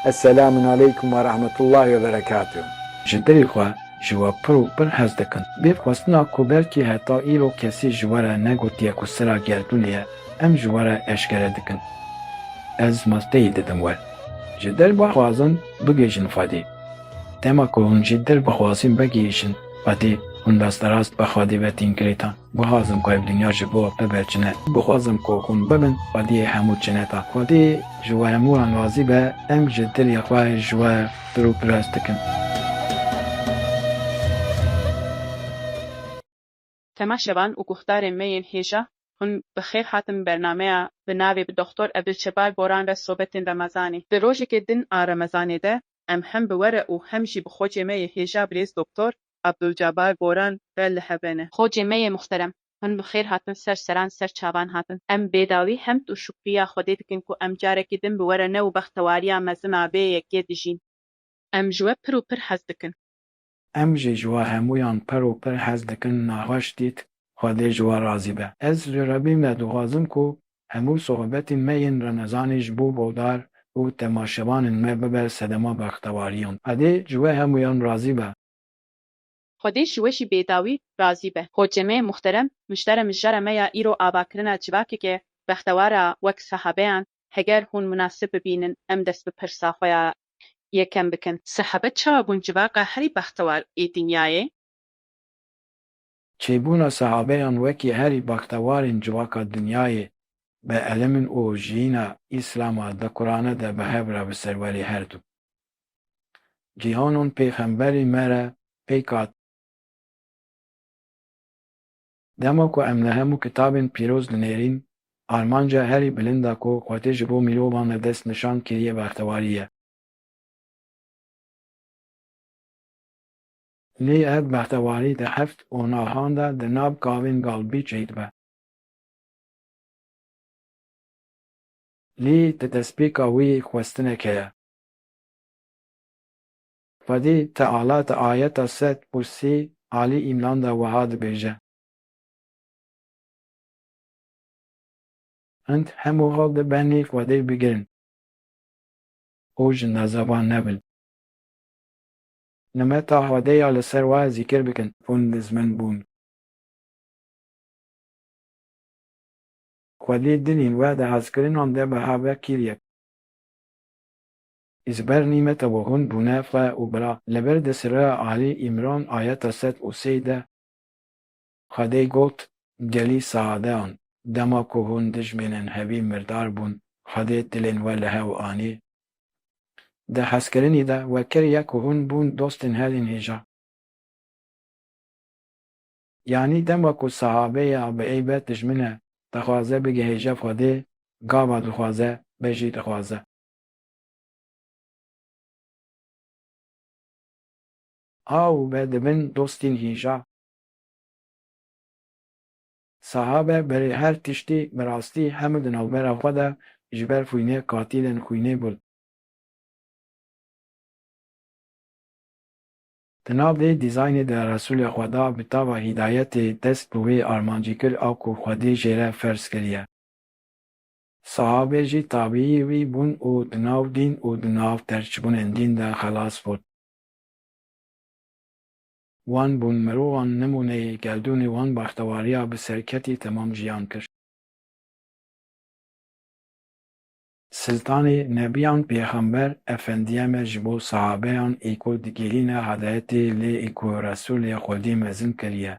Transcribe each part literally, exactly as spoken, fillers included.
Esselamun aleykum ve rahmetullahi ve berekatuh. Ji dilê xwe ji we pir û pir hez dikin. Bê xwestina ku belkî heta îro kesî ji we re negotiye ku sira gerdûnê ye, em ji we re eşkere dikin. Ez masteyî didim we. Ji dil bixwazin bigihîjin Xwedê. Dema ku hûn ji dil bixwazin bigihîjin Xwedê, hûn rasterast bi Xwedê ve tên girêdan. Bixwazim ku ev dinya ji bo we bibe cinet. Bixwazim ku hûn bibin Xwediyê hemû cineta. Xwedê ji we hemûyan razî be, em ji dilê xwe ji we pir û pir hez dikin. Temaşevan û guhdarên me yên hêja, hûn bi xêr hatin bernameya bi navê bi Doktor Ebdulcebar Boran re Sobetên Remezanê. Di rojekê din a Remezanê de em hem bi we re û hem jî bi xocê me yê hêja birêz Doktor Abdulcabar Boran re li hev re ne. Xocê me yê muhterem, hûn bi xêr hatin, ser seran ser çavan hatin. Em bêdawî hemd û şukriya Xwedê dikin ku em carekî din bi we re ne û bextewariya mezin a vê yekê dijîn. Em ji we pir û pir hez dikin. Em jî ji we hemûyan pir û pir hez dikin, nexweş dît, Xwedê ji we razî be. Ez ji Rebî me dixwazim ku hemû sohbetên me yên Remezanê ji bo guhdar û temaşevanên me bibe sedema bextewariyan. Xwedê ji we hemûyan razî be. Xwedê ji we jî bêdawî razî be. Xocê me muhterem, mijdarê mijara me ya îro avakirina civakeke bextewar a wek sehabeyan, heger hûn munasib bibînin, em dest bi pirsa xwe ya yekem bikin. Sehabe çawa bûn civaka herî bextewar ê dinyayê? Çêbûna sehabeyan wekî herî bextewarên civaka dinyayê bi elimin û jiyîna Îslama di Qur'ana de bi hev re bi serwerê her du cîhanan pêxemberê me re pêk hat. Dema ku em li hemû kitabên pîroz dinêrîn, armanca herî bilind a ku Xwedê ji bo mirovan re dest nişan kiriye bextewarî ye. Lê ev bextewarî di heft û nahan de di nav gavên galbî çêdibe. Lê di destpêka wê xwestinek heye. Xwedê Teala di ayeta sed û sê Alî Îmran de wiha dibêje: Hind hemû hewl dibin lê Xwedê bigirin û ji nezavan nebin. Nimeta Xwedê ya li ser we zikir bikin, hûn dizmin bûn. Xwedê dilên we di hezkirinan de bi hev ve kiriye. Ji ber nîmeta we hûn bûne xwe û bira. Li vir di sira Alî Îmran ayeta sed û sê de Xwedê got: Gelî sehabeyan, dema ku hûn dijminên hevî mirdar bûn, Xwedê dilên we li hev anî. Di hezkirinî de we kiriye ku hûn bûn dostên herî hêja. Yanî dema ku sehabeya bi eybe dijmin e, dixwaze bigihêje Xwedê, gava dixwaze, be jî dixwaze. A û be dibin dostên hêja. Sehabe berê her tiştî bi rastî hemû di navbera xwe de ji ber xwînê qatilên xwînê bûn. Di nav vê dîzaynê de Resûlê Xweda bi tava hîdayetê dest bi wê armancî kir a ku Xwedê jê re ferz kiriye. Sahabe jî tabîî wî bûn û di nav dîn û di nav terkbûnên dîn de xelas bûn. Wan bûn mirovan nimûneyê geldûnê wan bextewariya bi serketî temam jiyan kir. Siltanê Nebiyan Pêxember Efendiye me ji bo sahabeyan ê ku digihîne hedayetê lê ê ku Resûlê Xwedî mezin kiriye.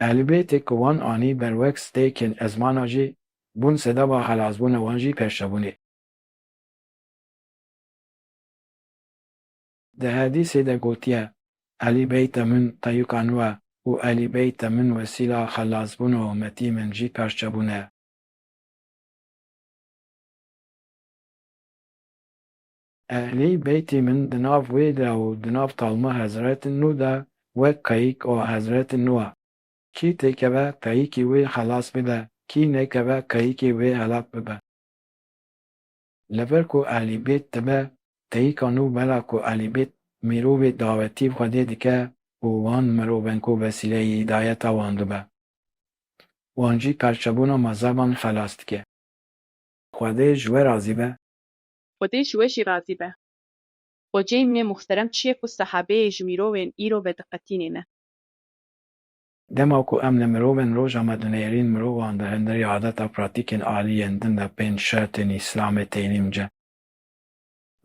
Ehlîbeytê ku wan anî ber wek stêkên ezmana jî bûn sedeba xelasbûna wan jî perçebûnê. Di hedîsê de gotiye, Ehlî beyta min teyûka nû e û Ehlî beyta min wesîla xelasbûna umetî min jî perçebûne. Ehlî beytê min di nav wê de û di nav talma Hezretî Nû de wek keyîk a Hezretî Nû e. Kî têkeve keyîkê wê xelas bibe, kî nêkeve keyîkê wê helak bibe. Li vir ku Ehlî Beyt dibe, teyîka nû bela ku Ehlî Beyt mirovê dawetî Xwedê dike û wan mirovên ku vesîleyê hîdayeta wan dibe. Wan jî perçebûna mezeban xelas dike. Xwedê ji we razî be. Xwedê ji we jî razî be. Xoceyê min ê muhterem, çi ye ku sehabeyê ji mirovên îro vediqetînê ne? Dema ku em li mirovên roja me dinêrîn, mirovan di hundirê adeta pratîkên alî yên din de pênc şertên Îslamê tênîn cem.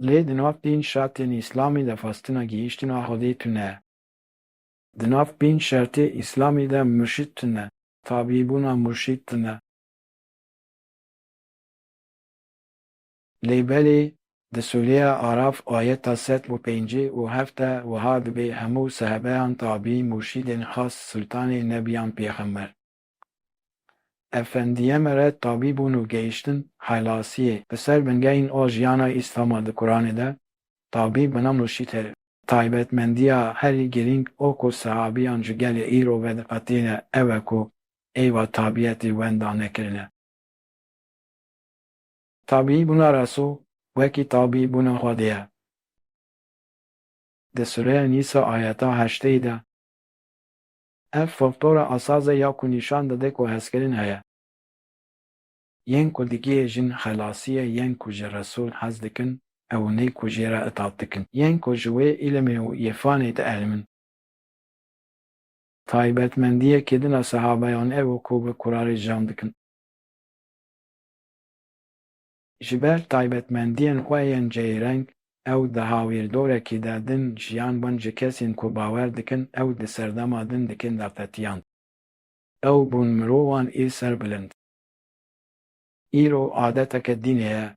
Lê di nav pênc şertên Îslamê de fastina gihîştina Xwedê tune ye. Di nav pênc şertê Îslamê de murşîd tune, tabîbûna murşîd tune. Lê belê, di sûreya Araf ayeta sed û pêncî û heft de wiha dibê: hemû sehebeyan tabî murşîdên xas sultanê nebiyan pêxember. Efendiye me re tabî bûn û gehiştin helasiyê. Bi ser bingehîn a jiyana Îslama di Kuranê de tabî bina murşîd heye. Taybetmendiya herî girîng o ku sehabiyan ji gelê îro vediqetîne ew e ku êva tabiyetê wenda nekirine. Tabîbûna Resûl wekî tabîbûna Xwedê ye. Di Sûreya Nîsa ayeta heştê de, ev faktora esas e ya ku nîşan dide ku hezkirin heye. Yên ku digihêjin xelasiyê yên ku ji Resûl hez dikin, ew nê ku jê re îtaat dikin. Yên ku ji wê îlimê û îrfanê dielimin. Taybetmendiyekê din a sehabeyan ew ku bi kurarê jiyan dikin. Ji ber taybetmendiyên xwe yên cihêreng, ew di hawîrdorekî de din jiyan bin ji kesên ku bawer dikin, ew di serdema din dikin derfetiyan. Ew bûn mirovan ê serbilind. Îro adeteke dînê ye,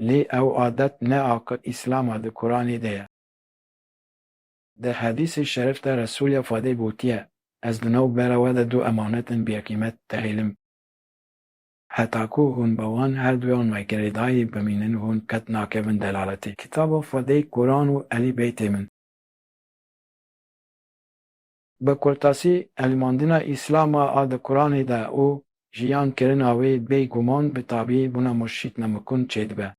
lê ew adet ne a ku Îslama di Kuranê de ye. Di hedîsê şerif de Resûlê Xwedê gotiye, ez di nav bera we de du emanetin bêqîmet dihêlim. Heta ku hûn bi wan her duyan me girêdayî bimînin, hûn qet nakevin delaletê. Kitaba Xwedê, Kuran û Elî Beytê min. Bi kurtasî, elimandina Îslama a di Kuranê de û jiyan kirina wê bêguman bi tabî bûna murşîd nemikûn çêdibe.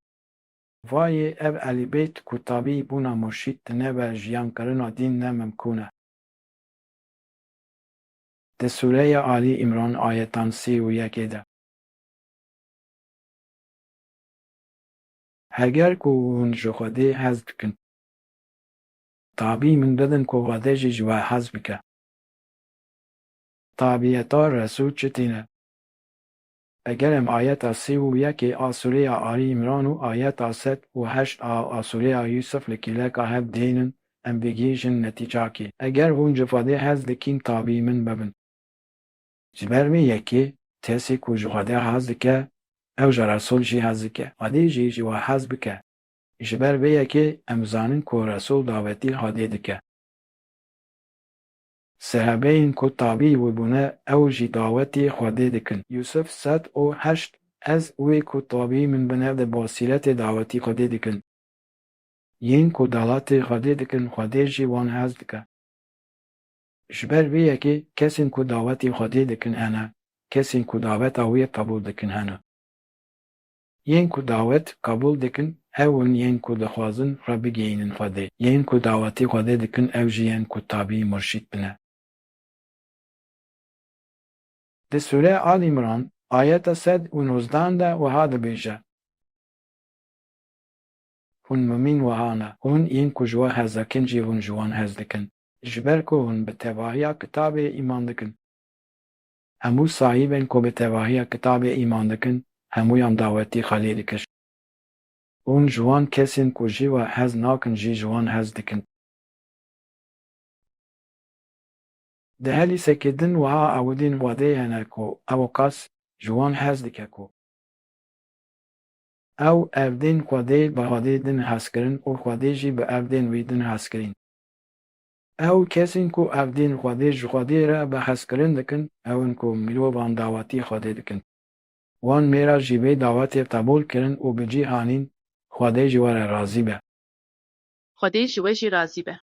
Vayê ev Elî Beyt ku tabî bûna murşîd dinebe jiyan kirina dîn ne mimkûn e. Di Sûreya Alî Îmran ayetan sî û yekê de. Heger ku hûn ji Xwedê hez dikin, tabî min bibin ku Xwedê jî ji we hez bike. Tabiyeta Resûl çi tîne? Eger em ayeta sî û yekê a Sûreya Alî Îmran û ayeta sed û heşt a, a Sûreya Yûsif li kîleka hev dihênin, em digihîjin netîcakê. Eger hûn ji Xwedê hez dikîn, tabî min bibin. Ji ber vê yekê, kesê ku ji Xwedê hez dike, ew ji Resûl jî hez dike. Xwedê jî ji we hez bike. Ji ber vê yekê em zanin ku Resûl dawetî Xwedê dike. Sehabeyên ku tabî wî bûne, ew jî dawetî Xwedê dikin. Yûsif sed û heşt, ez wê ku tabî min bine di basîretê dawetî Xwedê dikin. Yên ku dawetî Xwedê dikin, Xwedê jî wan hez dike. Ji ber vê yekê kesên ku dawetî Xwedê dikin hene, kesên ku daweta wê qebûl dikin hene. Yên ku dawet qebûl dikin, ew in yên ku dixwazin re bigihînin Xwedê. Yên ku dawetî Xwedê dikin, ew jî yên ku tabî murşîd bine. Di Sûreya Al Îmran, ayeta sed û nozdan de wiha dibêje: Hûn mimîn wiha ne, hûn yên ku ji we hez dikin jî hûn ji wan hez dikin, ji ber ku hûn bi tevahiya kitabê îman dikin. Hemû sahîbên ku bi tevahiya kitabê îman dikin, hemûyan dawetî Xwedê dikin. Hûn ji wan kesên ku ji we hez nakin jî ji wan hez dikin. Di hedîsekê din wiha ewidên Xwedê hene ku ew qas ji wan hez dike ku ew erdên Xwedê bi Xwedê din hez kirin û Xwedê jî bi erdên wî din hez kirîn. Ew kesên ku erdên Xwedê ji Xwedê re bi hezkirin dikin, ew in ku mirovan dawetî Xwedê dikin. Wan mêra jî vê dawetê qebûl kirin û bi cî hanîn, Xwedê ji we re razî be. Xwedê ji we jî razî be.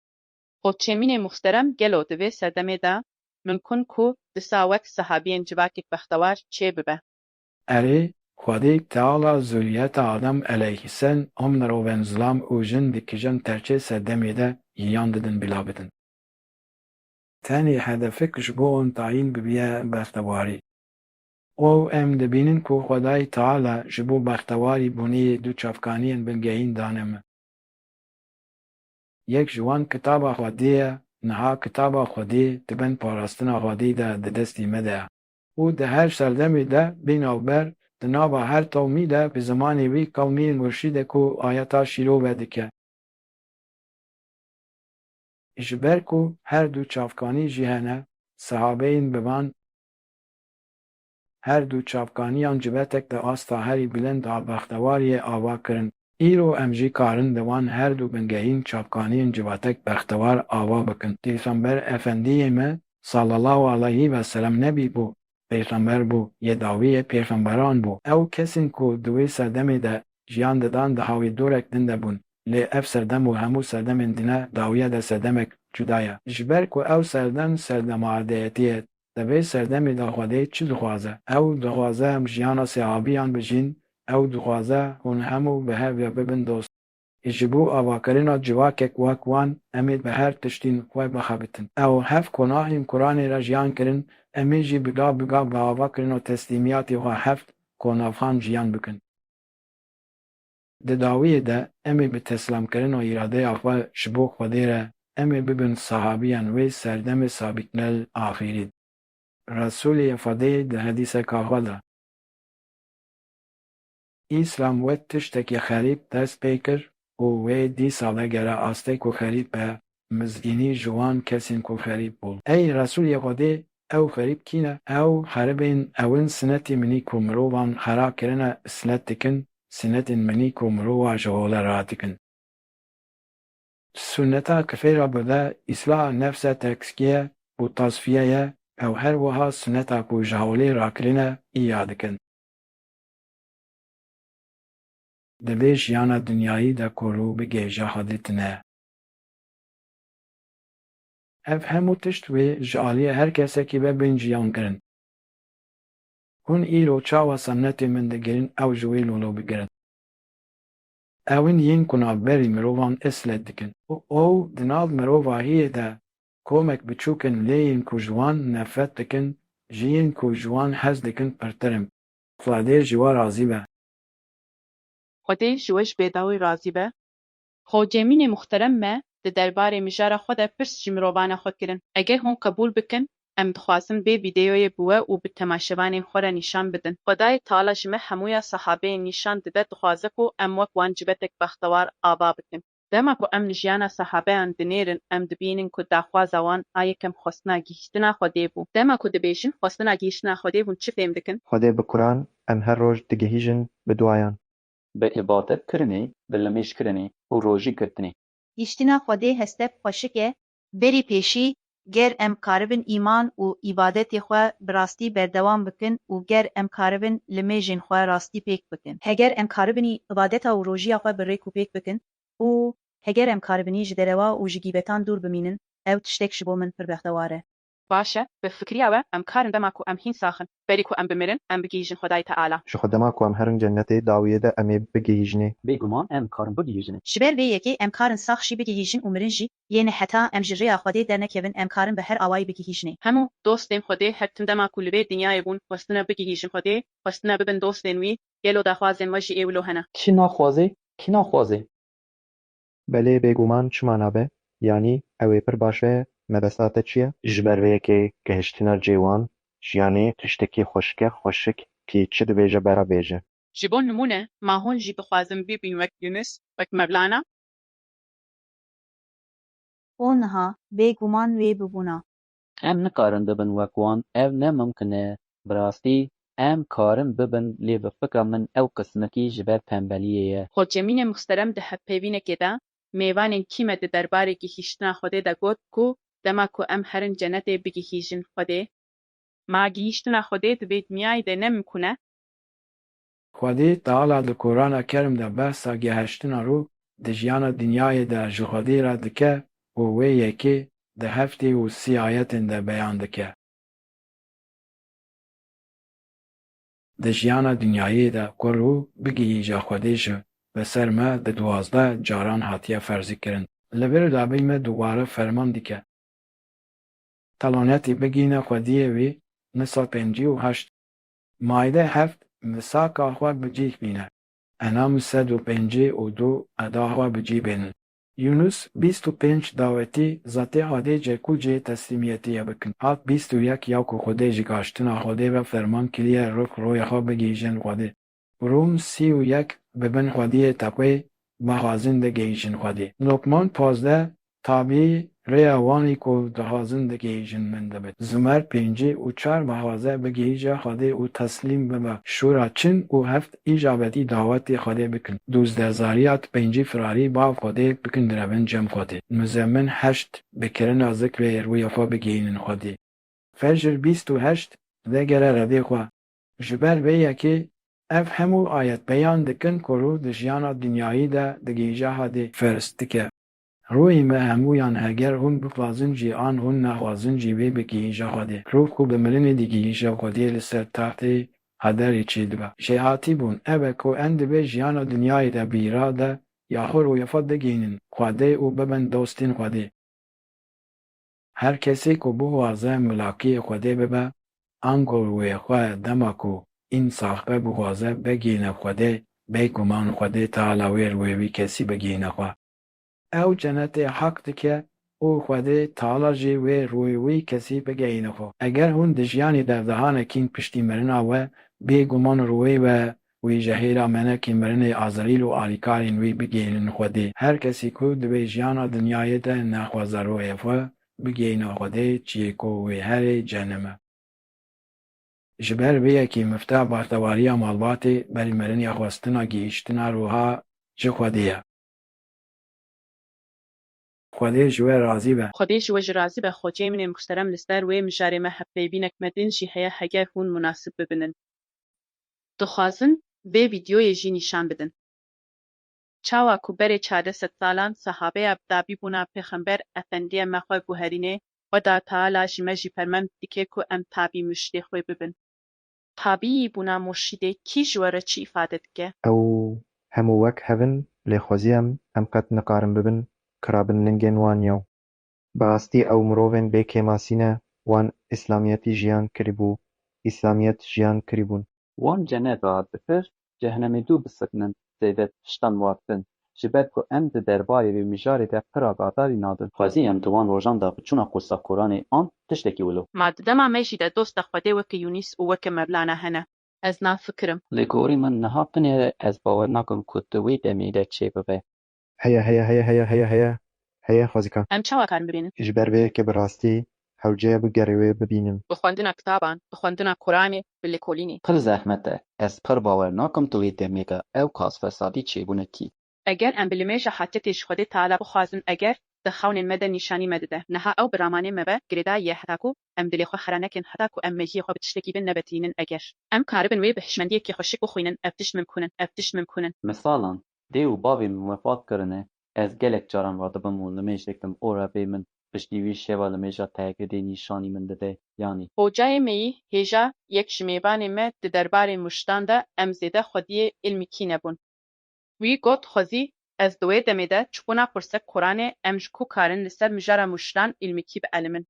Xoçemînê muhterem, gelo di vê sedemê de mimkun ku disa wek sehabiyên civakek bextewar çêbibe? Erê, Xwedê Teala zuriyeta Adem eleyhîsselam mirovan zilam û jin dikijin terçê sedemê de yiyan didin bila bidin. Tenê hedefik ji bo wan tayîn bibiye bextewarî. Û em dibînin ku Xwedayê Teala ji bo bextewarî bûnê yê du çavkaniyên bingehîn dane me. Yek ji wan kitaba Xwedê ye, niha kitaba Xwedê di bin parastina Xwedê de di destê me de ye. Û di her serdemê de bê navber, di nava her qewmî de bi zimanê wî qewmî murşîdek û ayeta şîrove dike. Ji ber ku her du çavkanî jî hene, sehabeyên bi van her du çavkaniyan cibetek di asta herî bilind a bextewariyê ava kirin. Îro em jî karin di wan her du bingehîn çavkaniyên cibetek bextewar ava bikin. Pêxember Efendiyê me sallallahu aleyhi ve sellem nebî bû, pêxember bû, yê dawiyê pêxemberan bû. Ew kesên ku di wê serdemê de jiyan didan di hawî dorek din de bûn. Lê ev serdem û hemû serdemên dine dawiye de serdemek cuda ye. Ji ber ku ew serdem serdema erdêyetî ye, di vê serdemê de Xwedê çi dixwaze? Ew dixwaze em jiyana sehabiyan bijîn, ew dixwaze hûn hemû bi hev re bibin dost. Ji bo avakirina civakek wek wan, em ê bi her tiştîn xwe bixebitin. Ew heft konahên Kuranê re jiyan kirin, em ê jî bi gav bi gav bi avakirina teslîmiyatê xwe heft konafan jiyan bikin. Di dawiyê de em ê bi teslamkirina îradeya xwe ji bo Xwedê re em ê bibin sahabiyên wê serdemê sabît nel axirî. Resûlê Xwedê di hedîseka xwe de, Îslam wek tiştekî xerîb dest pê kir û wê dîsa vegere astê ku xerîb be, mizgînî ji wan kesên ku xerîb bûn. Ey Resûlê Xwedê, ew xerîb kî ne? Ew xeribên ew in sinetê min î ku mirovan xera kirine islet dikin, sinetên min î ku mirova ji hole radikin. Suneta kifêra bide îslaha nefs e, tezkiye û tasfiye ye, ew her wiha suneta ku ji holê rakirine î ya dikin. Divê jiyana dinyayî de ku rû bigihîje Xwedê tune ye. Ev hemû tişt wê ji aliyê her kesekî ve bên jiyan kirin. Hûn îro çawa semnetê min digirin ew ji wê lolo bigirin. Ew in yên ku navberî mirovan islet dikin û ew di nav mirovahiyê de komek biçûk in lê yên ku ji wan nefret dikin, ji yên ku ji wan hez dikin pirtir in. Xwedê ji we razî be. Xwedê ji we ji bêdawî razî be. Xocemînê muxterem me di derbarê mijara xwe de pirs ji mirovana xwe kirin. Eger hûn qebûl bikin, em dixwazin vê vîdeoyê bi we û bi temaşevanên xwe re nîşan bidin. Xwedayê Teala ji me hemûya sehabeyên nîşan dide, dixwaze ku em wek wan cibetek bextewar ava bikin. Dema ku em li jiyana sehabeyan dinêrin, em dibînin ku daxwaza wan a yekem xwestina gihîştina Xwedê bû. Dema ku dibêjin xwestina gihîştina Xwedê, hûn çi fêm dikin? Xwedê bi kuran em her roj digihîjin bi duayan. Bi îbadet kirinê, bi limêj kirinê û rojî girtinê. Gihîştina Xwedê hestê bi xweşik e. Berî pêşî, ger em karibin îman û îbadetê xwe bi rastî berdewam bikin û ger em karibin limêjên xwe rastî pêk bikin. Heger em karibinî îbadeta û rojiya xwe bi rêk û pêk bikin û heger em karibinî ji derewa û ji gîbetan dûr bimînin, ew tiştek ji bo min pir bextewar e. Baş e, bi fikriya we em karin dema ku em hîn sax in, berî ku em bimirin, em bigihîjin Xwedayê Teala. Jixwe dema ku em herin cennetê dawiyê de em ê bigihîjinê. Bêguman em karin bigihîjinê. Ji ber vê yekê em karin sax jî bigihîjin û mirin jî, yê ne heta em ji rêya Xwedê dernekevin em karin bi her awayî bigihîjinê. Hemû dostên Xwedê her tim dema ku li vê dinyayê bûn, xwestine bigihîjin Xwedê, xwestine bibin dostên wî, gelo daxwazên we jî ê wilo hene? Kî naxwazê? Kî naxwazê? Belê bêguman çima nabe? Yanî ew ê pir baş be, mebesta te çi ye? Ji ber vê yekê gihiştina cê wan jiyanê tiştekî xweşik e, xweşik kî çi dibêje bera bêje. Ji bo nimûne, ma hûn jî dixwazin bibin wek Yunus, wek Mevlana? Û niha, bêguman wê bibûna. Em nikarin bibin wek wan, ev ne mimkin e. Bi rastî, em karin bibin lê bi fikra min ew qismekî ji ber tembeliyê ye. Xocemînê muxterem di hevpeyvînekê de mêvanên kî me di derbarê gihîştina Xwedê de got ku dema ku em herin cenetê bigihîjin Xwedê, ma gihîştina Xwedê di vê dinyayê de ne mimkun e? Xwedê Teala di Kurana Kerim de behsa gehiştina rû di jiyana dinyayê de ji Xwedê re dike û wê yekê di heftê û sî ayetên de beyan dike. Di jiyana dinyayê de ku rû bigihîje Xwedê ji bi ser me di duwazdeh caran hatiye ferzîkirin. Li vir dabî me dubare ferman dike. Telanetî bigihîne xwediyê wî, nisa pêncî û heşt. Maîde heft, Misaka xwe bi cih bîne. Enam sed û pêncî û du, Eda xwe bi cih bînin. Yûnus bîst û pênc, Dawetî, Zatê Xwedê cê ku cihê teslîmiyetiyê bikin. Hat bîst û yek, Ya ku Xwedê ji gaştina Xwedê ve ferman kiriye, rok royê xwe bigihîjin Xwedê. Rûm sî û yek, Bibin xwediyê teqwê, bixwazin digihîjin Xwedê. Lokman pazdeh, Tabî rêya wanî ku dixwazin digihîjin min dibit. Zumer pêncî û çar, Bixwaze bigihîje Xwedê û teslîm bibe. Şûra çin û heft, Îcabetî dawetê Xwedê bikin. Duzdeh, Zariyat pêncî, Firarî bav Xwedê bikin, direvin cem Xwedê. Muzemmin heşt, Bi kirina zikrê rûyê xwe bigihînin Xwedê. Fecr bîst û heşt, Vegere Rebê xwe. Ji ber vê yekê ev hemû ayet beyan dikin ku rû di jiyana dinyayî de digihîje Xwedê. Ferz dike. Rûyê me hemûyan, heger hûn bixwazin jî an hûn nexwazin jî, wê bigihîje Xwedê. Rû ku bi mirinê digihîje Xwedê, li ser textê qederê çêdibe. Jêhatîbûn ev e ku em di vê jiyana dinyayê de bîra de ya xwe rûyê xwe digihînin Xwedê û bibin dostên Xwedê. Her kesê ku bixwaze milakiyê Xwedê bibe, ango rûyê xwe dema ku în saxbe bixwaze bigihîne Xwedê, bêguman Xwedê Teala wê rûyê wî kesî bigihîne xwe. Ew cenetê heq dike û Xwedê Teala jî wê rûyê wî kesî bigihîne xwe. Eger hûn di jiyanê de dihanekîn piştî mirina we, bêguman rûyê we wî ji hêla menekê mirinê Azerîl û alîkarên wî bigihînin Xwedê. Her kesî ku di vê jiyana dinyayê de nexwaze rûyê xwe bigihîne Xwedê, çiyê ku wê herê cehennem e. Ji ber vê yekê mifta bextewariya malbatê berî mirinê xwestina gihîştina ruha ji Xwedê ye. Xwedê ji we razî be. Xwedê ji we jî razî be. Xoceyê min ê muhterem, li ser wê mijarê me hevpeyvînek me din jî heye, heger hûn munasib bibinin. Dixwazin vê vîdeoyê jî nîşan bidin. Çawa ku berê çardeh sed salan sehabeya bi dabîbûna Pêxember Efendiyê me xwe guherînê, Xweda Teala ji me jî ferman dike ku em tabî murşidê xwe bibin. Tabîyî bûna murşidê kî ji we re çi îfade dike? Ew hemû wek hev in, lê xwezî em, em qet nikarin bibin kirabin lingên wan yew. Bi rastî ew mirovên bê kêmasî ne, wan îslamiyetî jiyan kirîbû, îslamiyet jiyan kirîbûn. Wan ceneta difir, cehenemê dû bisiknin, zêde tiştan watin, ji ber ku em di derbarê vê mijarê de pir agadarî nadin. Xwezî em di wan rojan de bi çûna qursa Kuranê an tiştekî wilo. Ma di dema me jî de dosta Xwedê weke Yûnîs û weke Mevlana hene. Ez nafikirim. Li gorî min niha binêre ez bawer nakim ku di wê demê de çêbibe. Heye, heye, heye, heye, heye, heye, heye, xwezîka. Em çawa karin bibînin? Ji ber vê yekê bi rastî hewce ye bigerê wê bibînin. Bi xwendina kitaban, bi xwendina Kuranê, bi lêkolînê. Pir zehmet e. Ez pir bawer nakim tu wê demê de ew qas fesadî çêbûne kî. Eger em bi limêja hacetê ji Xwedê Teala bixwazin, eger di xewnên me de nîşanî me dide, niha ew bi ramanê me ve girêdayî ye, heta ku em dilê xwe xera nekin, heta ku em mehiyê xwe bi tiştekî din nebetilînin, eger. Em karibin wê bi hişmendiyekî xweşik bixwînin, ev tişt mimkûn in, ev tişt mimkûn in. Misalan, dê û bavê min wefat kirine, ez gelek caran radibim û limêj dikim û Rebê min piştî wî şeva limêja teheggedê nîşanî min dide, yanî. Hocayê me yî hêja yek ji mêvanê me di derbarê murşidan de em zêde xwediyê îlmîkî nebûn. Wî got, xwezî ez di wê demê de çûbûna qursek Kuranê em ji ku karin li ser mijara murşidan îlmîkî bielimin.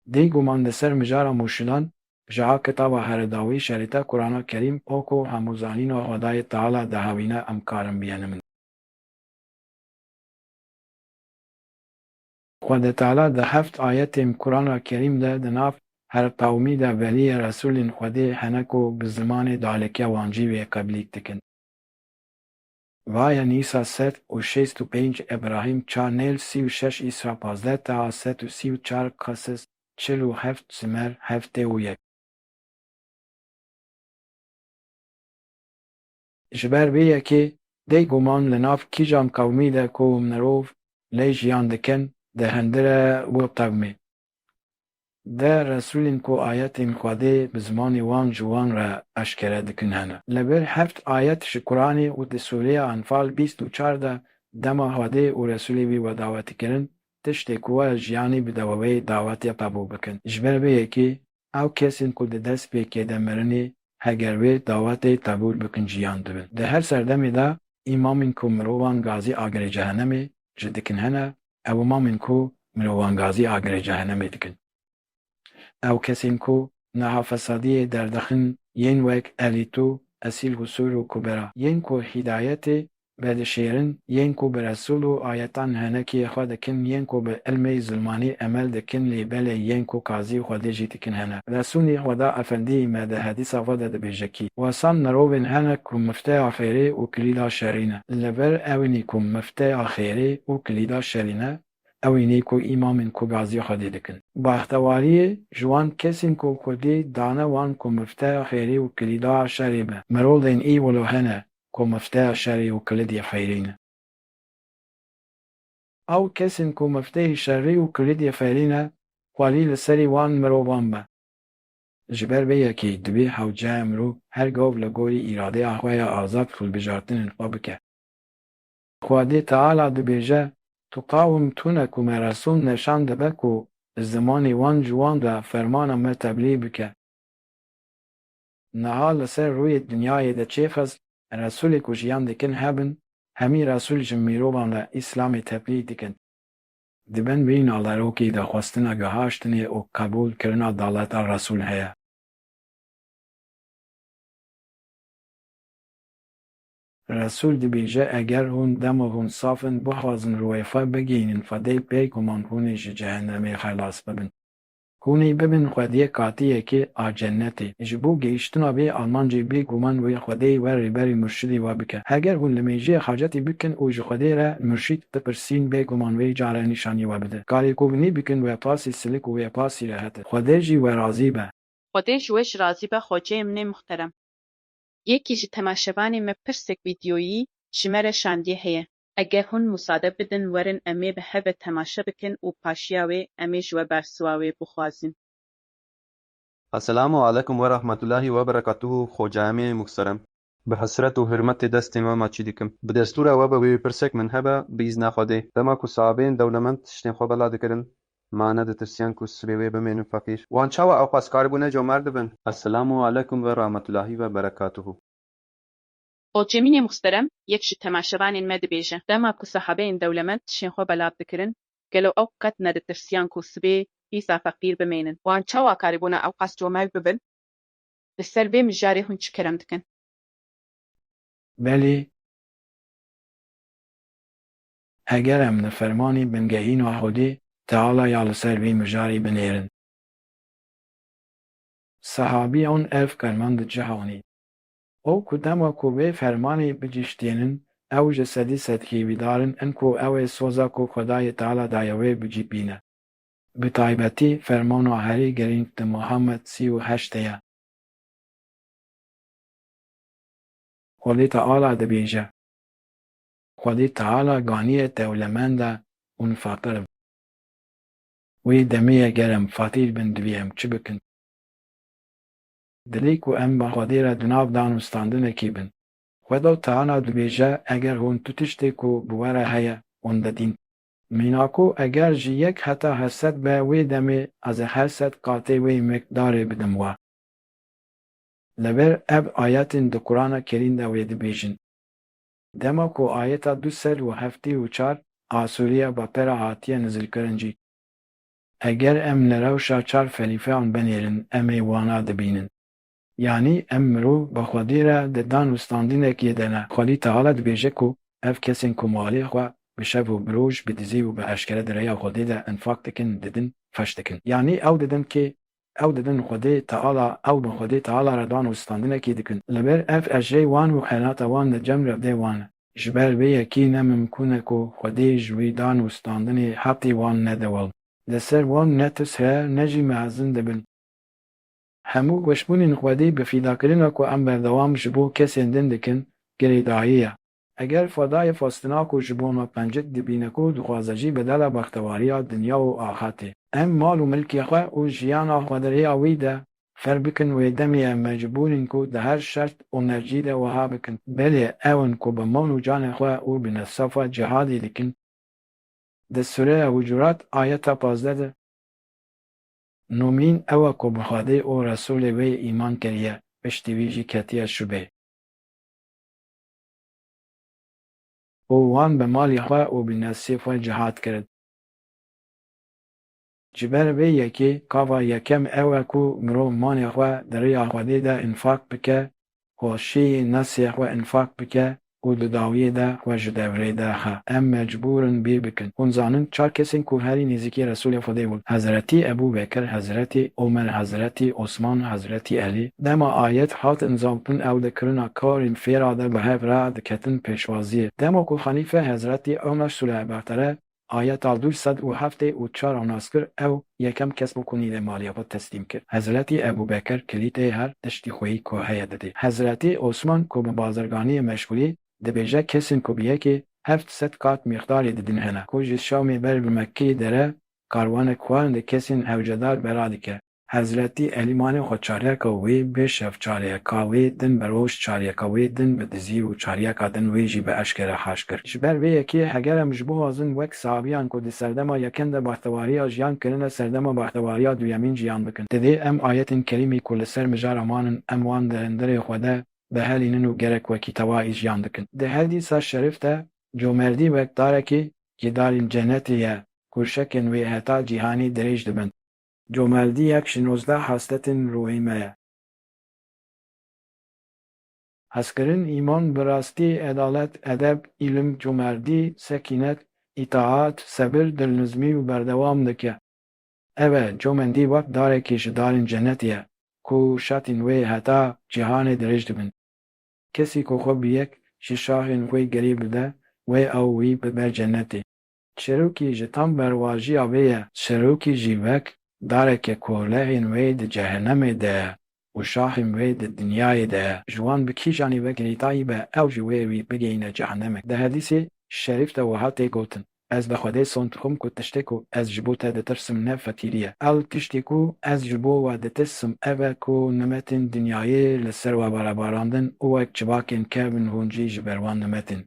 Dê guman li ser mijara murşidan, ji a kitaba heredawî şerîta Kurana Kerîm û ku hemûzanîna Xwedayê Teala dihewîne em karin biyenimin. Xwedê Teala di heft ayetên Kurana Kerîm de di nav her qewmî de veliyê Resûlên Xwedê hene ku bi zimanê daleke wan jî wê qeblîk dikin. Vaye Nîsa sed û şêst û pênc, Ebrahîm çar, Nêl sî û şeş, Îsra pazdeh, Teha sed û sî û çar, Qeses çil û heft, Zimer heftê û yek. Ji ber vê yekê, dê guman li nav kîjan qewmî de ku mirov lê jiyan dikin, di hindire wê qewmê de Resûlên ku ayetên Xwedê bi zimanê wan ji wan re eşkere dikin hene. Li vir heft ayet ji Kuranê û di sûreya Enfal bîst û çar de dema Xwedê û Resûlê wî we dawetî kirin, tiştê ku we jiyanê bide we wê dawetê qebûl bikin. Ji ber vê yekê, ew kesên ku di destpêkê de mirinê, heger wê dawetê qebûl bikin, jiyan dibin. Di her serdemê de îmamên ku mirovan gazî agirê cehenemê ji dikin hene, ew îmamên ku mirovan gazî agirê cehenemê dikin. Ew kesên ku niha fesadiyê derdixin yên wek Elîtû, Esîl Husûr û Kubera. Yên ku hîdayetê vedişêrin, yên ku bi Resûl û ayetan henekiyê xwe dikin, yên ku bi ilmê zilmanî emel dikin, lê belê yên ku qazî Xwedê jî dikin hene. Resûlî Xweda Efendî me di hedîsa xwe de dibêje kî, wesan mirovên hene ku mifteya xêrê û kilîda şerî ne. Li vir ewînî ku mifteya xêrê û kilîda şerî ne, ewînî ku îmamên ku gazî Xwedê dikin. Baxtewariyê ji wan kesên ku Xwedê dane wan ku mifteya xêrê û kilîda şerê be. Mirovên î wilo hene ku mifteya şerê û kilidê xeyrê ne. Ew kesên ku mifteyê şerê û kilidê xeyrê ne, xwelî li serê wan mirovan be. Ji ber vê yekê divê hewce mirov her gav li gorî îradeya xwe ya azad hilbijartinên xwe bike. Xwedê Teala dibêje, Tu qawim tune ku me Resûl neşan dibe ku bi zimanê wan ji wan re fermana me teblî bike. Niha li ser rûyê dinyayê de çêxist, Resûlê ku jiyan dikin hebin, hemî Resûl ji mirovan re Îslamê teblî dikin. Di bin vî nalerokî de xwestina gihaştinê û qebûlkirina daweta Resûl heye. Resûl dibêje, Eger hûn dema hûn saf in bixwazin rûyê xwe bigihînin Xwedê, bêguman hûn ê ji cehennemê xelas bibin. Hûn ê bibin Xwediyê qatiyekê a cennetê. Ji bo gihîştina vê armancê bêguman wê Xwedê we rêberî murşidî we bike. Heger hûn li mêjiyê hacetî bikin û ji Xwedê re murşîd bipirsîn, bêguman wê care nîşanî we bide. Karê ku hûn ê bikin wepasî silik û wepasî rehet e. Xwedê jî we razî be. Xwedê ji we jî razî be, xoceyê min ê muhterem. Yekî ji temaşevanê me pirsek vîdyoyî ji me re şandiye heye. Eger hûn musade bidin, werin em ê bi hev ve temaşe bikin û paşiya wê em ê ji we bersiva wê bixwazin. Esselamu aleykum ve rahmetullahi ve berekatuhu, xocayê me muhterem. Bi hesret û hurmetê destê me maçî dikim. Bi destûra we be wê pirsek min hebe, bi îzna Xwedê. Dema ku sahabeyên dewlemend tiştên xwe bela dikirin, ma nedirsiyan ku sibê wê bimênin feqîr. Wan çawa ewqas karibûne comert bibin? Esselamu aleykum ve rahmetullahi ve berekatuhu. Xocê min ê muhterem, yek ji temaşevanên me dibêje, dema ku sahabeyên dewlemend tiştên xwe belav dikirin, gelo ew qet nedirsiyan ku sibê îsa feqîr bimênin? Wan çawa karibûne ewqas comert bibin? Li ser vê mijarê hûn çi kerem dikin? Belê, eger em li fermanê bingehîna Xwedê Teala ya li ser vê mijarê binêrin. Sehabiyan ev ferman di cih anî. Ew ku dema ku vê fermanê bicîştênin, ew ji sedî sed hêvîdar in, in ku ew ê soza ku Xwedayê Teala daye wê bi cî bîne. Bi taybetî fermana herî girîng di Muhammed sî û heşt de ye. Xwedê Teala dibêje, Xwedê Teala ganî ye dewlemend e hûn feqir in. Wê demê eger em feqîr bin, divê em çi bikin? Dilê ku em bi Xwedê re di nav dan û standinekê bin. Xweda Teala dibêje, Eger hûn tu tiştê ku bi we re heye, hûn didîn. Mîna ku eger ji yek heta her sed be, wê demê ez ê her sed qatê wê miqdarê bidim we. Li vir ev ayetên di Qurana Kerîm de wê dibêjin. Dema ku ayeta du sed û heftê û çar a sûreya Beqera hatiye nizilkirin jî, eger em li rewşa çar felîfeyan binêrin, em ê wana dibînin. Yanî em mirov bi Xwedê re di dan û standînekê de ne. Xwedî Teala dibêje ku ev kesên ku malê xwe bi şev û bi roj, bi dizî û bi eşkere di rêya Xwedê de enfaq dikin, didin, xerc dikin. Yanî ew didin kê? Ew didin Xwedê Teala, ew bi Xwedê Teala re dan û standinekê dikin. Li vir ev ecrê wan û xenata wan li cem Rebdê wan e. Ji ber vê yekê ne mimkûn e ku Xwedê ji wî dan û standinê heqê wan nede wel. Li ser wan ne tirs heye, ne jî mehezin dibin. Hemû weşbûnên Xwedê bi fîdakirina ku em berdewam ji bo kesên din dikin, girêdayî ye. Eger Xwedayê xwestina ku ji bo me pencik dibîne ku dixwaze jî bedela bextewariya dinya û axirtê. Em mal û milkê xwe û jiyana xwe di rêya wî de fer bikin, wê demê em mecbûr in ku di her şert û mercî de wiha bikin. Belê ew in ku bi mal û canê xwe û bi nefsa xwe cihadê dikin. Di sûreya Hucurat ayeta pazdeh de, Nomîn ew e ku bi Xwedê û Resûlê wê îman kiriye, piştî wî jî ketiye şubê. Û wan bi malê xwe û bi nefsê xwe cihad kirin. Ji ber vê yekê gava yekem ew e ku mirov malê xwe di rêya Xwedê de infaq bike, xweşiyê nefsê xwe infaq bike û di dawiyê de xwe ji devrê derxe. Em mecbûr in bîr bikin. Hûn zanin çar kesên ku herî nêzîkî Resûlê Xwedê bûn? Hezretî Ebû Bekir, Hezretî Omer, Hezretî Osman, Hezretî Elî. Dema ayet hat imzaltin ew di kirina karên fêra de bi hev re diketin pêşwaziyê. Dema ku Xelîfe Hezretî Omer sûreya Beqere ayeta du sed û heftê û çar nas kir, ew yekem kes bû ku nîvê malê xwe teslîm kir. Hezretî Ebû Bekir kilîtê her tiştî xweyî ku heye didê. Hezretî Osman ku bi bazirganiyê meşgûlî, dibêje kesên ku bi yekê heft sed qat mîqdarê didin hene, ku ji Şamê ber bi Mekkeyê dere karwanek xwe li kesên hewcedar bera dike. Hezretî Elî malê xwe çaryeka wê bê şev, çaryeka wê din bi roj, çaryeka wê din bi dizî û çaryeka din wê jî bi eşkere haş kir. Ji ber vê yekê heger em ji bixwazin wek sehabiyan ku di serdema yekem de bextewariya jiyan kirine, serdema bextewariya duyemîn jiyan bikin, divê em ayetên kerîmî ku li ser mijara man in, em wan di hundirê xwe de bihelînin û gerek wekî tewayî jiyan dikin. Di hedîsa şerîf de, comerdî wek darekî ji darên cenetê ye ku şekên wê heta cîhanê dirêj dibin. Comerdiyek ji nozdeh hasletên ruhî me ye. Hezkirin, îman, bi rastî, edalet, edeb, îlim, comerdî, sekînet, îtaat, sebir, dilnizmî û berdewam dike. Ev e, comendî wek darekî ji darên cenetê ye, ku şetên wê heta cîhanê dirêj dibin. Kesî ku xwe bi yek ji şahên xwe gerî bide, wê ew wî bibe cenetê. Çirokî ji tam berwajiya vê ye. Çirokî jî wek dareke ku lehên wê di cehenemê de ye û şahên wê di dinyayê de ye. Ji wan bi kîjanî ve girêdayî be, ew jî wê wî bigihîne cehenemê. Di hedîsê şerîf de wiha tê gotin, Ez bi Xwedê sond dixwim ku tiştê ku ez ji bo te ditirsim ne feqîrî ye. Ew tiştê ku ez ji bo we ditirsim ev e ku nimetên dinyayê li ser we berebarandin û wek çivakên kevn hûn jî ji ber wan nimetin.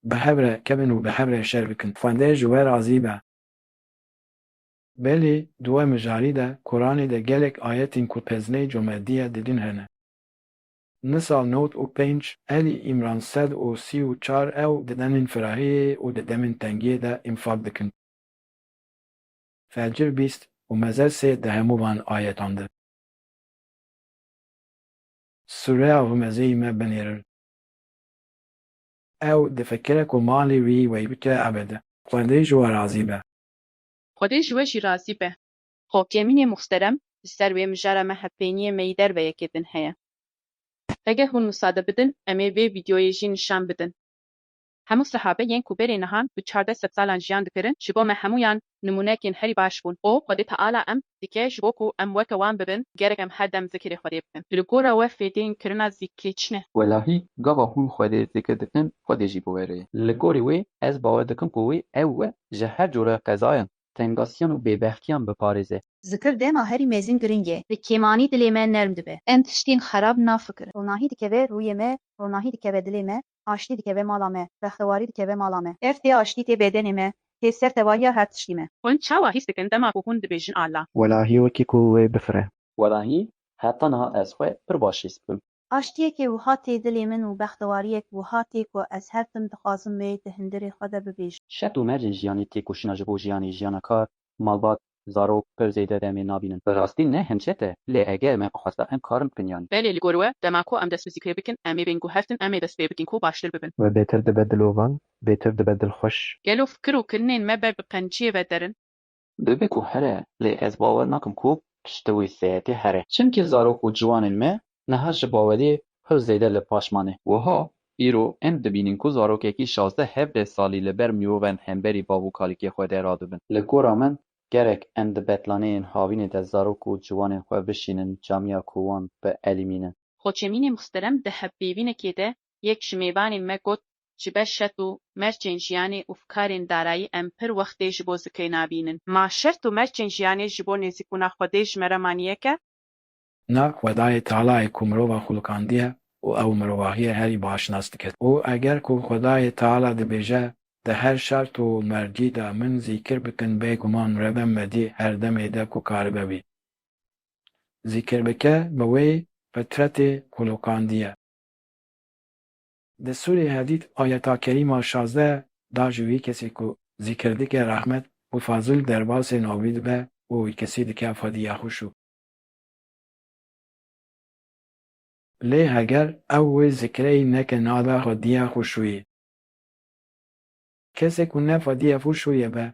Bi hev re kevin û bi hev re şer bikin. Xwedê ji we razî be. Belê, di we mijarî de, Quranê de gelek ayetên ku pezineyê comerdî ye didin hene. Nisal nod û pênc, Elî Îmran sed û sî û çar, ew di demên firahiyê û di demên tengiyê de înfaq dikin. Fecir bîst û Mezel sê di hemû van ayetan de. Sûreya Humezeyî me binêrin. Ew difikire ku malê wî wey bike ebede. Xwedê ji we razî be. Xwedê ji we jî razî be. Xokemînê muxterem, li ser wê mijara me hevpêniyê me yî derve yekê din heye. Hege hûn misade bidin, em ê vê vîdyoyê jî nîşan bidin. Hemû sehabe yên ku berê nihan bi çardeh sed salan jiyan dikirin, ji bo me hemûyan nimûnekên herî baş bûn. Û Xwedê Teala em dike ji bo ku em weke wan bibin, gerek em her dem zikirê Xwedê bikin. Li gora we fêdeyên kirina zikirê çi ne? Welahî, gava hûn Xwedê zikir dikin, Xwedê jî bi we re ye. Li gorî wê, ez bawer dikim ku wê ew we ji her cure qezayan, tengasiyan û bêbextiyan biparêze. Zikir dema herî mezin giring e. Bi kêmanî dilê me nerm dibe. Em tiştên xerab nafikirin. Ronahî dikeve rûyê me, ronahî dikeve dilê me, aştî dikeve mala me, bextewarî dikeve mala me. Ev tê aştî tê bedenê me, tê sertevahiya her tiştî me. Hûn çawa hîs dikin dema ku hûn dibêjin Allah? Welahî wekî ku wê bifire. Welahî heta niha ez xwe pir baş hîs dikim. Aştiyekê wiha tê dilê min û bextewariyek wiha tê ku ez her tim dixwazim wê di hundirê xwe de bibêjim. Şert û mercên jiyanê têkoşîna ji bo jiyanê, jiyana kar, malbat, zarok pir zêde demê nabînin. Bi rastî ne hin çet e, lê eger me bixwesta em karin bikin yanî. Belê, li gor we, dema ku em dest bi zikirê bikin, em ê bên guhertin, em ê dest pê bikin ku baştir bibin. We bêtir dibe dilovan, bêtir dibe dilxweş. Gelo fikir û kirinên me ber bi qenciyê ve derin? Dibe ku here, lê ez bawer nakim ku piştî wî saetê here. Çimkî zarok û ciwanên me niha ji baweriyê pir zêde li paş mane. Wiha, îro em dibînin ku zarokekî şazdeh hevdeh salî li ber mirovan hemberî bav û kalikê xwe de radibin. Li gora min, gerek em di betlaneyên havînê de zarok û ciwanên xwe bişînin camiya ku wan bi elî mînin. Xocemînê muxterem di hevpeyvînekê de yek ji mêvanên me got, Ji ber şert û mercên jiyanê û fikarên darayî em pir wextê ji bo zikirê nabînin. Ma şert û mercên jiyanê ji bo nêzîkbûna Xwedê ji me re maniyek e? Na, Xwedayê Tealayê ku mirova xuluqandiye û ew mirovahiye herî baş nas dike. Û eger ku Xwedayê Teala dibêje, Di her şert û mercî de min zîkir bikin, bêguman Rebe me dî her demê de ku karibe bî. Zîkir bike, bi wê fitretê xuluqandiye. Di Sûrê Hedîd ayeta kerîma şazdeh da ji wî kesê ku zîkir dike rehmet û Fazil derbasê navî dibe û wî kesî dike xwediya xweşû. Lê heger ew wê zikreyî neke nade xwediya xweşûyê. Kesê ku ne xwediya xweşûyê be,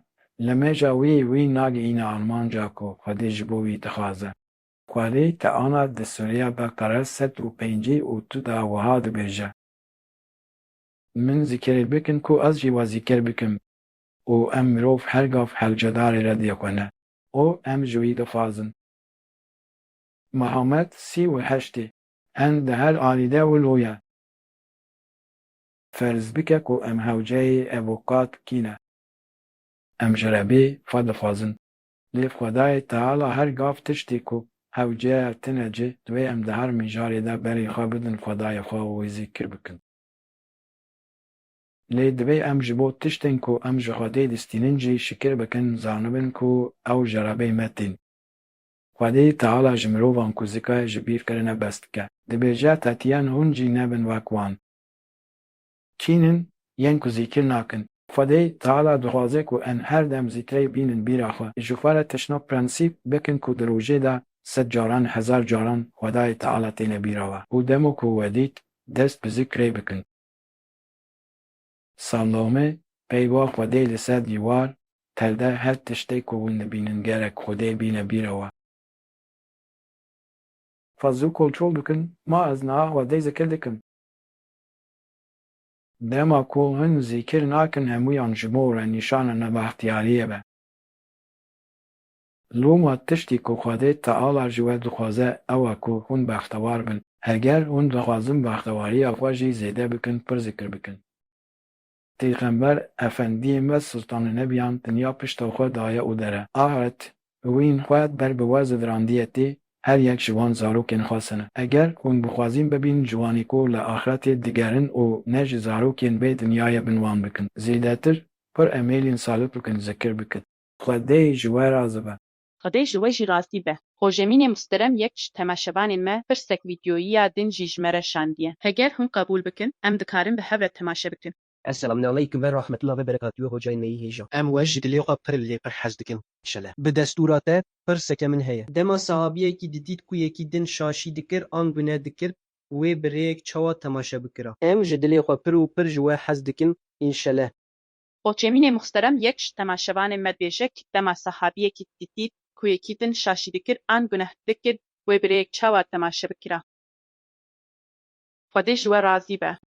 limêja wî wî nagihîne armanca ku Xwedê ji bo wî dixwaze. Xwedê Teala di Sûreya Beqere sed û pêncî û du de wiha dibêje, Min zikirê bikin ku ez jî we zikir bikim. Û em mirov her gav hewcedarê rediyê xwe ne. Û em ji wî dixwazin. Muhammed sî û heştê. Em di her alî de wilo ye. Ferz bike ku em hewceyê evokat kî ne. Em ji Rebê xwe dixwazin. Lê Xwedayê Teala her gav tiştê ku hewceya tine ci, divê em di her mijarê de berê xwe bidin Xwedayê xwe û wê zikir bikin. Lê divê em ji bo tiştên ku em ji Xwedê distînin jî şikir bikin, zanibin ku ew ji Rebê me tên. Xwedê Teala ji mirovan ku zikayê ji bîr kirine behs dike. Dibêje, Tetiyen hûn jî nebin wek wan. Kî nin yên ku zikir nakin? Xwedê Teala dixwaze ku em her dem zikrê bînin bîra xwe. Ji xwe re tiştna prensîp bikin ku di rojê de sed caran, hezar caran Xwedayê Teala têne bîra we. Û demo ku we dît, dest bi zikrê bikin. Salome, peyva Xwedê li ser dîwar, telde her tiştê ku hûn dibînin gerek Xwedê bîne bîra we. Fazil kontrol bikin, ma ez niha Xwedê zikir dikim. Dema ku hûn zikir nakin, hemûyan ji bo re nîşana nebextiyariyê be. Loma tiştî ku Xwedê Teala ji we dixwaze ew e ku hûn bextewar bin. Heger hûn dixwazin bextewariya xwe jî zêde bikin, pir zikir bikin. Pêxember Efendiyê me Sultanê Nebiyan dinya pişta xwe daye û dere. Ahiret, wîn xwe ber bi we zivirandiye tê, her yek ji wan zarokên xwe sine. Eger hûn bixwazin bibîn ciwanê ku li axretê digerin û ne ji zarokên vê dinyayê bin wan bikin, zêdetir pir emêlên salih bikin, zikir bikin. Xwedê ji we razî be. Xwedê ji we jî razî be. Xocemînê muhterem, yek ji temaşevanên me pirsek vîdyoyî ya din jî ji me re şandiye. Heger hûn qebûl bikin, em dikarin bi hev re temaşe bikin. Esselamun aleykum ve rahmetullah ve berekatuhu hocayê me yî hêja. Em we ji dilê xwe pir lê pir hez dikin. Şele. Bi destûra te pirseke min heye. Dema sahabiyekî didît ku yekî din şaşî dikir an gune dikir, wê bi rêyek çawa temaşe bikira? Em ji dilê xwe pir û pir ji we hez dikin, înşeleh. Xocemînê muhterem, yek ji temaşevanên me dibêje, dema sahabiyekî didît ku yekî din şaşî dikir an guneh dikir, wê bi rêyek çawa temaşe bikira? Xwedê ji we razî be.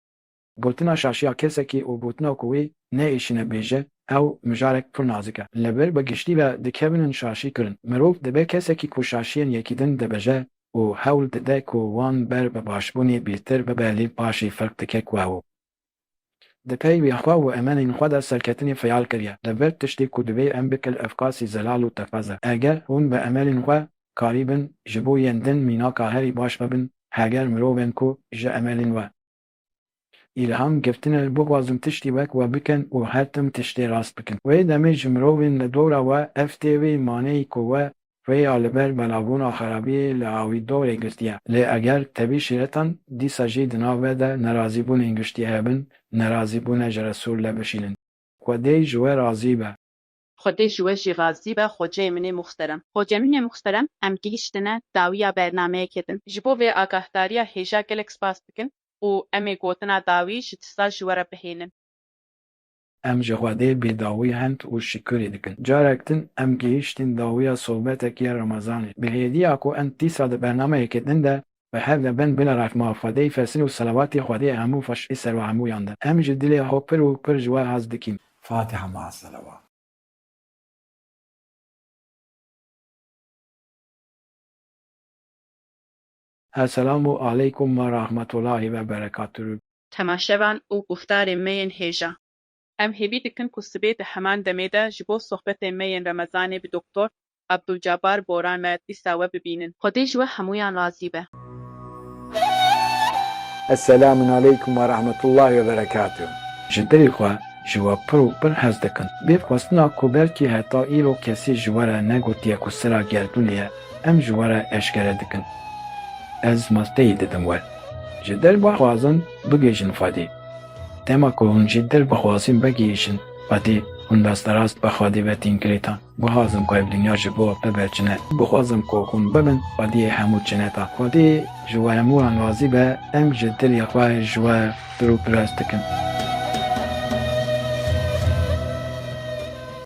Gotina şaşiya kesekî û gotina ku wê neêşîne bêje, ew mijarek pir nazik e. Li vir bi giştî ve dikevin şaşî kirin. Mirov dibe kesekî ku şaşiyên yekî din dibêje û hewl dide ku wan ber bi başbûnê bêtir bibe, lê paşê ferq dike ku ew di peyvê xwe û emelên xwe de serketinê xeyal kiriye. Li vir tiştê ku divê em bikin, efkasî zelal û teqez e. Eger hûn bi emelên xwe karîbin, ji bo yên din mînaka herî baş bibin, heger mirovên ku ji emelên we îlham giftine bixwazin tiştî wek we bikin û her tim tiştê rast bikin. Wê demê ji mirovên li dora we ev tê wê maneyî ku we rêya li ber belavbûna xerabiyê li awî dorê girtiye. Lê eger tevî şîretan, dîsa jî di nav we de nerazîbûnên giştî hebin, nerazîbûne ji Resûl de bişînin. Xwedê ji we razî be. Xwedê ji we jî razî be, xoceyê min ê muxterem. Xocemînê muxterem, em gihîştine dawiya bernameyekê din. Ji bo vê agahdariya hêja gelek spas dikin û em ê gotina dawî ji dîsa ji we re bihêlin. Em ji Xwedê bêdawî hemd û şikurê dikin. Carek din em gihîştin dawiya sohbetekî ya Remezanê. Bi hêviya ku em dîsa di bernameyekê din de bi hev de bin, bila rehma Xwedê, fesil û selawatê Xwedê hemû xweş ê ser we hemûyan de. Em ji dilê xwe pir û pir ji we hez dikin. Fatiha ma selawat. Esselamu aleykum ve rahmetullahi ve berekatuhu. Temaşevan û guhdarên me yên hêja. Em hêvî dikin ku sibê di heman demê de ji bo sohbetên me yên Remezanê bi Doktor Abdulcabar Boran me dîsa we bibînin. Xwedê ji we hemûyan razî be. Esselamun aleykum ve rahmetullahi ve berekatuhu. Ji dilê xwe ji we pir û pir hez dikin. Bê xwestina ku belkî heta îro kesî ji we re negotiye ku sira gerdûnê ye, em ji we re eşkere dikin. Ez masteyî didim we. Ji dil bixwazin bigihîjin Xwedê. Dema ku hûn ji dil bixwazin bigihîjin Xwedê, Hûn rasterast bi Xwedê ve tînkirêtan. Bixwazim ku ev dinya ji bo te ve çine. Bixwazim ku hûn bibin xwediyê hemû çinetan. Xwedê ji we hemûyan razî be, em ji dilê xwe ji we pirûpirest dikin.